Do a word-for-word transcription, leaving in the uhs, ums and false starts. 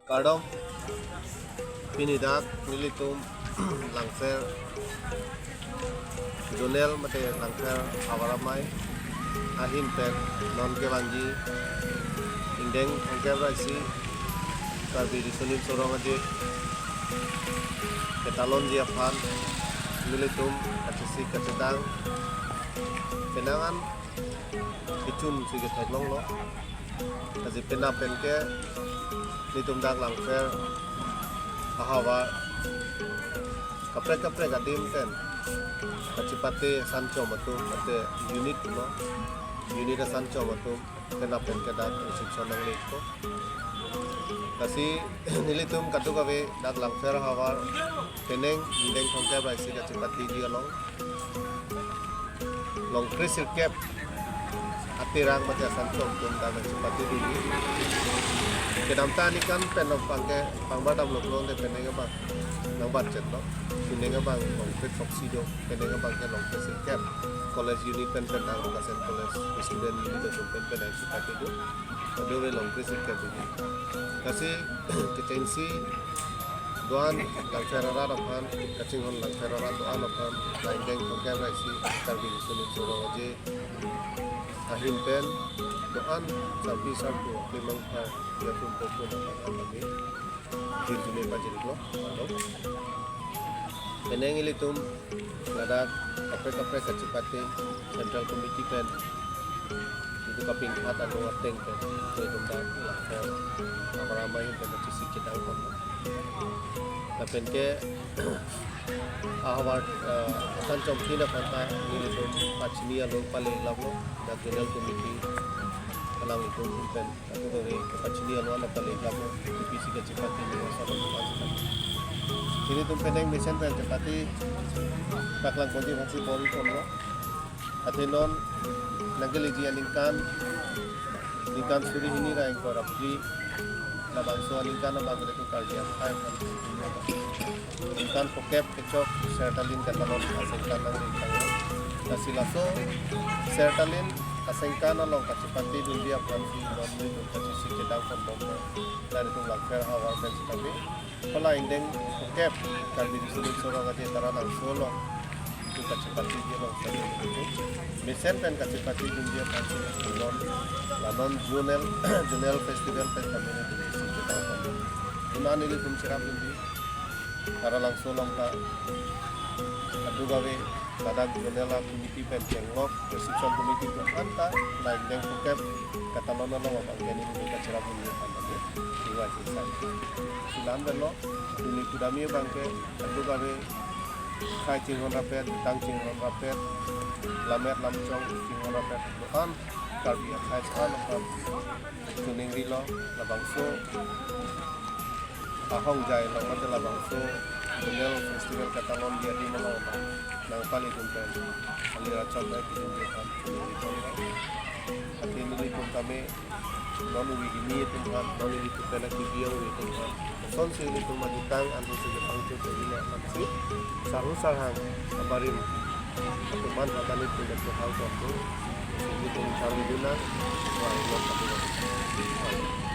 Kardom, pini dak nelitum Langpher zonal mate Langpher Havar Amei ahin pen non kevangji ingdeng thomkep ra isi Karbi Riso Nimso Rong Aje ketalonji aphan nelitum kachesik kachedang penang an kechun si ketheklonglo. Lasi penap pen ke nelitum dak Langpher ahavar kaprek kaprek adim pen kachepate asan chom atum, mate unit lo, unit asan chom atum penap pen ke dak reception nangle-ikpo. Lasi nelitum kadokave dak Langpher ahavar penang ingdeng thomkep ra isi kachepatiji along longkre sirkep aterang mate asan chom atum dak kachepate dunji. Kedamtang aningkan pen abang ke pangbar damlo pulote penang abang nangbatchetlo. Penang abang longkre throksi do, penang abang ke longkre sirkep. College unit pen pen dak Vocational College student unit atum pen pen kachepate do. Kadokave longkre sirkep dunji. Lasi kechengsi do-an Langpher arat aphan, kachinghon Langpher arat do-an aphan, la ingdeng thomkep ra isi Karbi Riso Nimso Rong Aje ahin pen do-an sarpi sarpo, klimang phar, ya pun popun aphan kami jirjune pajirlo, alo. Penang ilitum ladak kaprek kaprek kachepate Central Committee pen itum kapingkhat anu ateng pen itum dak Langpher Havar Amei pen kachesik chedang pon. Lapen ke ahavar, eh, asan chom ahin aphan ta nelitum pachini alo pale lamo, dak zonal committee alangtum pen kadokave pachini alo an pale lamo, P P C kachepate ni masa lo. Nelitum penang mesen pen chepate paklang ponji aphansi bor-i ponlo. Athe non nangkeleji aningkan, ningkan suri hini ra ingkoi ra phli, labangso aningkan abang ke Karbi akhei aphan ningkan phokep kechok sertalin katalon asengkan nangri tanglo. Lasi laso sertalin asengkan along kachepate dunji aphansi non nelitum kachesik chedang ponbomlo. Nelitum Langpher ahavar pen sitame hala ingdeng phokep Karbi Riso Nimso Rong Aje Taralangso along itum kachepatiji along sitame mesen pen kachepate dunji aphansi non la non zonal, zonal festival pen kami nelitum kachesik chedang pon. Puna nelitum cherap dunji Taralangso along ta kadokave ladak zonal committee pen chenglok, reception committee atum aphan ta la ingdeng phokep katalon along abang ke nelitum kacherap dunji aphan ta iwa chisai. Lasi la-an pen lo, neli kudam abang ke kadokave khei chinghon rapet, tang chinghon rapet, lammet lamchong chinghon rapet do-an Karbi akhei do-an aphan choningrilo, labangso ahongjai along mate labangso zonal festival katalonji adim along nangpale dun pen kali rachot bai pidunji aphan choningri ponlo. Athe nelitum tame non ove kimi atum aphan, non ilitum pen akebiyong ove atum aphan, kosonsi ilitum ajutang ansi kepangchot ave ma aphansi sarhu sarhang abarim atum aphan ta nelitum hang ponpo. Nelitum charli dun nang, wah, non kami.